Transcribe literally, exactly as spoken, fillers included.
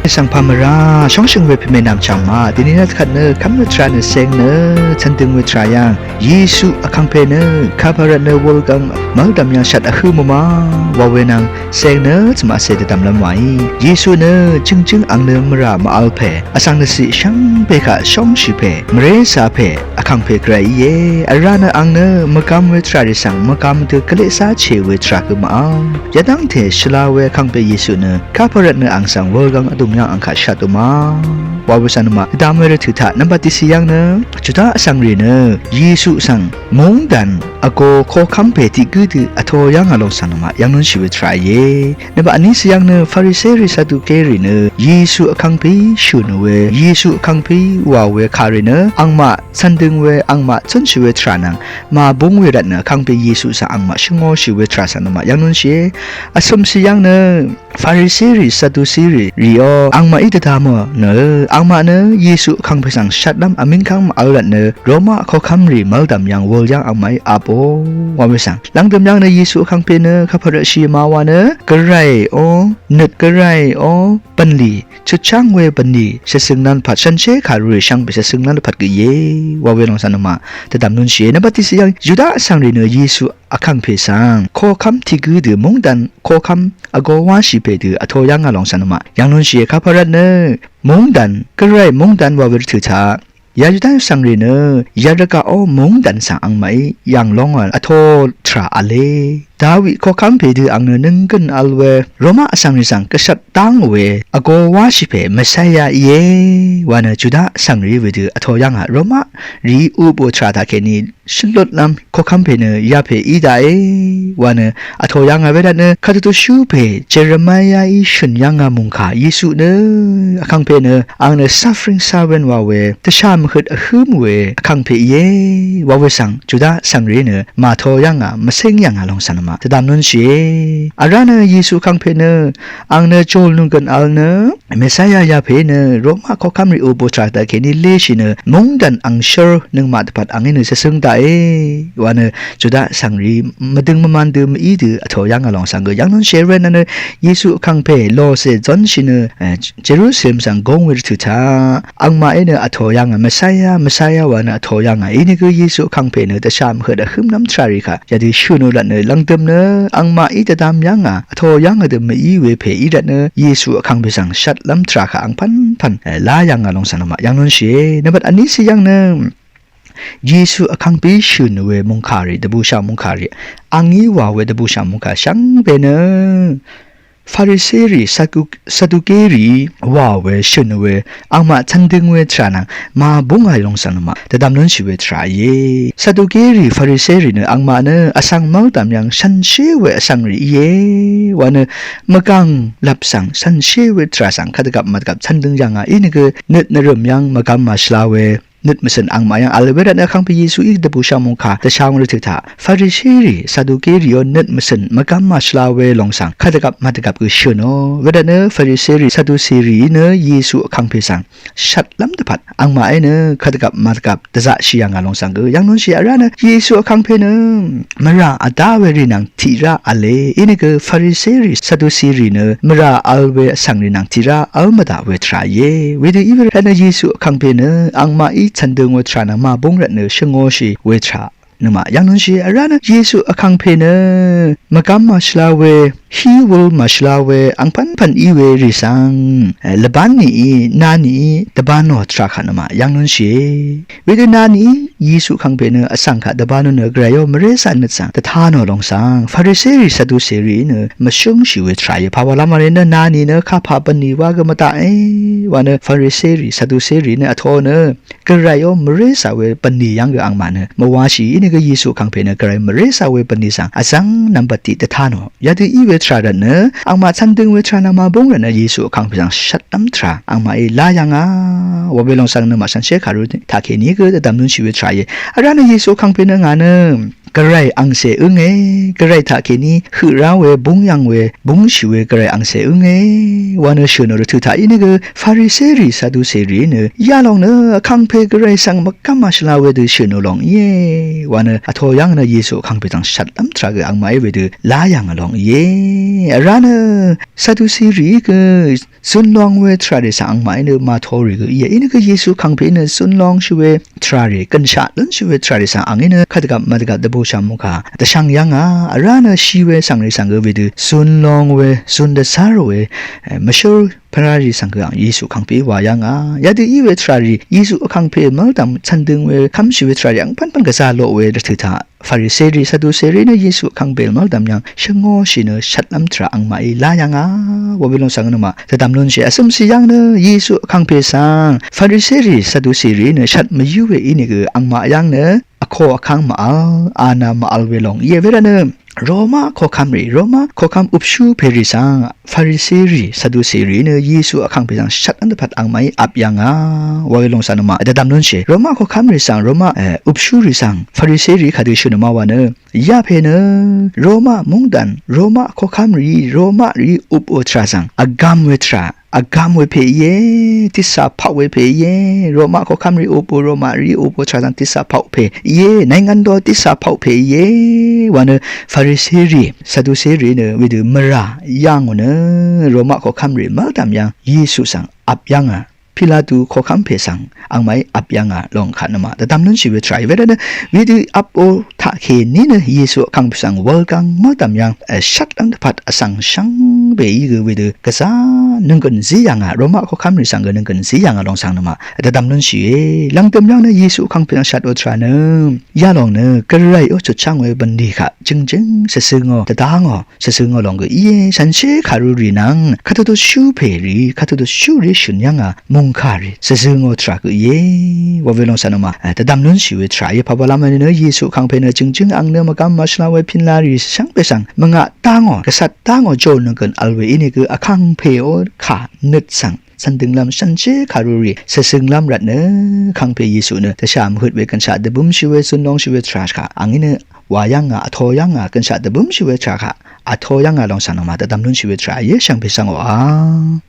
Sangpa mvra shongshøng we pime namchang ma dini nat khat nø kamnø tra nø seng nø chandøng we tra yang Yesu akangpe nø kaparat nø wolgang maldam yang shat ahø muma wa we nang seng nø tsma se dvdam lam wai. Yesu nø jing jing ang nø mvra ma alpe asang nø si shang pe ka shongshi pe mvre sa pe akangpe grai ye. Ara nø ang nø mvgam we tra ri sang mvgam dø kale sa che we tra gø ma ang. Yadang te shila we akangpe Yesu nø kaparat nø ang sang wolgang adum yang ang ka shat uma. Wa we san ma dam we re tu ta namba ti si yang nø Juda sang ri nø Yesu sang mungdan ago kokam pe ti gø dø ato yang along san ma yang nun shi we tra ye. Nvba ani siyang nø Farise ri Saduke ri nø Yesu akangpi shøn we, Yesu akangpi wa we kari nø angma chandøng we, angma chønshi we tra nang ma bung we rat nø akangpi Yesu sa angma shøngo shi we tra sa nø ma yangnun shi. Asøm siyang nø Farise ri Sadusi ri rio angma i dvdamo nø angma nø Yesu akangpi sang shatlam amingkang ma al rat nø Roma kokam ri maldam yang wol yang angma i apo wa we sang. Langdøm yang nø Yesu akangpi nø kapara shi ma wa nø gvray o nøt gvray o banli chutchang we banli shesøng nan pat shanshe karu shang be shesøng nan pat gø ye wa we long san ma dvdam nun shi. Nvba ti si yang Juda sang ri nø Yesu akangpi sang kokam ti gø dø mungdan kokam ago wa shi pe dø ato yang along san ma yangnun shi kaparat nø mungdan gvray mungdan wa we tu ta Ya Yuda sang ri nø yarvga o mungdan sang angma i yang long al ato tra ale. Dawi kokam pe dø ang nø nunggøn al we Roma sang ri sang gvshat dang we ago wa shi pe Messiah ye wa nø Juda sang ri we dø ato yang a Roma ri upo tra ta keni shilot nam kokam pe nø ya pe i da e wa nø ato yang a we da nø katutu shu pe Jeremiah i shøn yang a mungka Yesu nø akangpe nø ang nø suffering servant wa we tvsham høt ahøm we akangpe ye wa we sang Juda sang ri nø ma to yang a maseng yang a long san ma tvdam nun shi. Ara nø Yesu akangpe nø ang nø jol nunggøn al nø Messiah ya pe nø Roma kokam ri upo tra ta keni le shi nø mungdan ang shar nøngma dvpat ang i nø shesøng da e wa nø Juda sang ri mvdøng mvman dø mv-i dø ato yang along sang gø yangnun shi ren nø Yesu akangpe lo se zon shi nø Jerusalem sang gong we tu ta angma i nø ato yang a Messiah Messiah wa nø ato yang a i nø gø Yesu akangpe nø tvsham høt ahøm nam tra ri ka ya dø shøn u lat nø langdøm nø angma i tvdam yang a ato yang a dø mv-i we pe i rat nø Yesu akangpe sang shatlam tra ka ang pan pan la yang along san ma yangnun shi. Nvba ani si yang nø Yesu akangpi shøn we mungka ri dvbusha mungka ri ang i wa we dvbusha mungka shang pe nø Farise ri Saduke ri wa we shøn we angma chandøng we tra nang ma bung a long san ma tvdam nun shi we tra ye. Saduke ri Farise ri nø angma nø asang maldam yang shanshe we asang ri ye wa nø mvgang lap sang shanshe we tra sang kadvgap madvgap chandøng yang a i nø gø nøt nvrøm yang mvgam ma shla we nøt mvsøn angma yang al we rat nø akangpi Yesu i dvbusha mungka tvshang ri tu ta Farise ri Saduke ri o nøt mvsøn mvgam ma shla we long sang kadvgap madvgap gø shøn o we rat nø Farise ri Sadusi ri nø Yesu akangpe sang shatlam dvpat angma i nø kadvgap madvgap dvza shi yang a long sang gø yangnun shi ara nø Yesu akangpe nø mvra ada we ri nang tira ale i nø gø Farise ri Sadusi ri nø mvra al we asang ri nang tira al mvda we tra ye. We dø i we rat nø Yesu akangpe nø angma i chandøng we tra nang ma bung rat nø shøngo shi we tra nø ma yangnun shi ara nø Yesu akangpe nø mvgam ma shla we hi wul ma shla we ang pan pan i we ri sang lvban ni i na ni i dvban no tra ka nø ma yangnun shi. We dø na ni Yesu akangpe nø asang ka dvbanu nø gvray o mvre sa nøt sang tvta no long sang Farise ri Sadusi ri nø mvshøng shi we tra ye. Pawa lama ri nø na ni nø kapa banli wa gø mvta e wa nø Farise ri Sadusi ri nø ato nø gvray o mvre sa we banli yang gø angma nø mvwa shi i nø gø Yesu akangpe nø gvray mvre sa we banli sang azang nvmbat ti tvta no ya dø i we tra rat nø angma chandøng we tra nang ma bung rat nø Yesu akangpe sang shatlam tra angma i la yang a wa we long sang nø ma shanshe karu ta keni gø tvdam nun shi we tra ye. Ara nø Yesu akangpe nø nga nø Gvray angcè ǿngē, Gvray taqkèní høq rá we, búng yv̀ng we, búngshì we Gvray angcè ǿngē wa nø shø̀n ò rvtø̀ taq í nø gø Fariserì, Saduserì nø yalòng nø vkàngpè Gvray svng mvgv́m màshvla wedø shø̀n ò lòng íe wa nø vtō yv̀ng nø Yesu vkàngpè svng shvtlv́m tvrà gø angmaq í wedø lá yv̀ng lòng íe. Vrá nø Saduserì gø zun long we tvrà rì svng angmaq í nø màtō rì gø íe. Í nø gø Yesu vkàngpè í nø zun longshì we tvrà rì, gønshaq lúnshì we tvrà rì svng ang í nø kadvgvp mvdvgvp dvbùshà mòngkà dvshvng yv̀ngà. Vrá nø shì we svng rì svng gø wedø zun long we, zun dvzv́r we, e, mvshǿr pvrá rì svng gø ang Yesu vkàngpè í wa yv̀ngà. Yadø í we tvrà rì, Yesu vkàngpè mv́ldv̀m cv̀ndøng we kv́mshì we tvrà rì angpv́npv́n gvzà loq we rvtø̀ taq Fariserì, Saduserì nø Yesu vkàngpè mv́ldv̀m yv̀ng shvngōshì nø shvtlv́m tvrà angmaq í lá yv̀ngà. Wa we lòng svng nø mà dvdv̀m lúnshì, vsø̀mshì yv̀ng nø Yesu vkàngpè svng Fariserì, Saduserì nø shvt mvyǿ we í nø gø angmaq yv̀ng nø vko vkv́ng màvl, anà màvl we lòng íe. Wervt nø Roma koqkv́m rì, Roma koqkv́m upshú pè rì svng Fariserì, Saduserì nø Yesu vkàngpè svng shvtlv́m dvpvt angmaq í vp yv̀ngà. Wa we lòng svng nø mà dvdv̀m lúnshì. Roma koqkv́m rì svng, Roma, e, upshú rì svng Fariserì kadø shø̀n nø mà wa nø, yapè nø Roma mungdàn, Roma koqkv́m rì, Roma rì upò tvrà svng vgvm we tvrà, vgvm we pè íe, tiqsà paq we pè íe. Roma koqkv́m rì upò, Roma rì upò tvrà svng tiqsà paq pè íe. Nèingvn do tiqsà paq pè íe wa nø Fariserì, Saduserì nø wedø mvrà yv̀ng ò nø Roma koqkv́m rì mv́ldv̀m yv̀ng Yesu svng vp yv̀ngà. Pilatu koqkv́m pè svng angmaq í vp yv̀ngà lòng kaq nø mà dvdv̀m lúnshì we tvrà í. Wervt nø wedø vpò taqkèní nø Yesu vkàngpè svng wulgvng mv́ldv̀m yv̀ng, e, shvtlv́m dvpvt vsvng shvngbe í gø wedø gvzà nønggø̀n zí yv̀ngà, Roma koqkv́m rì svng gø nønggø̀n zí yv̀ngà lòng svng nø mà dvdv̀m lúnshìe. Lv̀ngdø̀m yv̀ng nø Yesu vkàngpè svng shvt ò tvrà nø yalòng nø Gvray ó chutchv́ng we bv̀nlì kaq jø̀ngjǿng shvzø̄ ngò, dvdá ngò, shvzø̄ ngò lòng gø íe. Shànshér kàru rì nvng kadø dvshú pè rì, kadø dvshú rì shø̀n yv̀ngà mòngkà rì shvzø̄ ngò tvrà gø íe. Wa we lòng svng nø mà, e, dvdv̀m lúnshì we tvrà íe. Pàwalv́m nø Yesu vkàngpè nø jø̀ngjǿng ang nø mvgvm màshvla we pìnlá rì shvngbe svng mvngaq dá ngò, gvcvt dá ngò, jòr nønggø̀n vl we í nø gø vkàngpè ó kà nøt svng cv̀ndønglv́m shànshér kàru rì shvzø̄nglv́m rvt nø vkàngpè Yesu nø dvshà mvhøt we gønshaq dvbǿmshì we zun longshì we tvrà kaq ang í nø wa yv̀ngà, vtō yv̀ngà, gønshaq dvbǿmshì we tvrà kaq vtō yv̀ngà lòng svng nø mà dvdv̀m lúnshì we tvrà íe. Shvngbe svng wa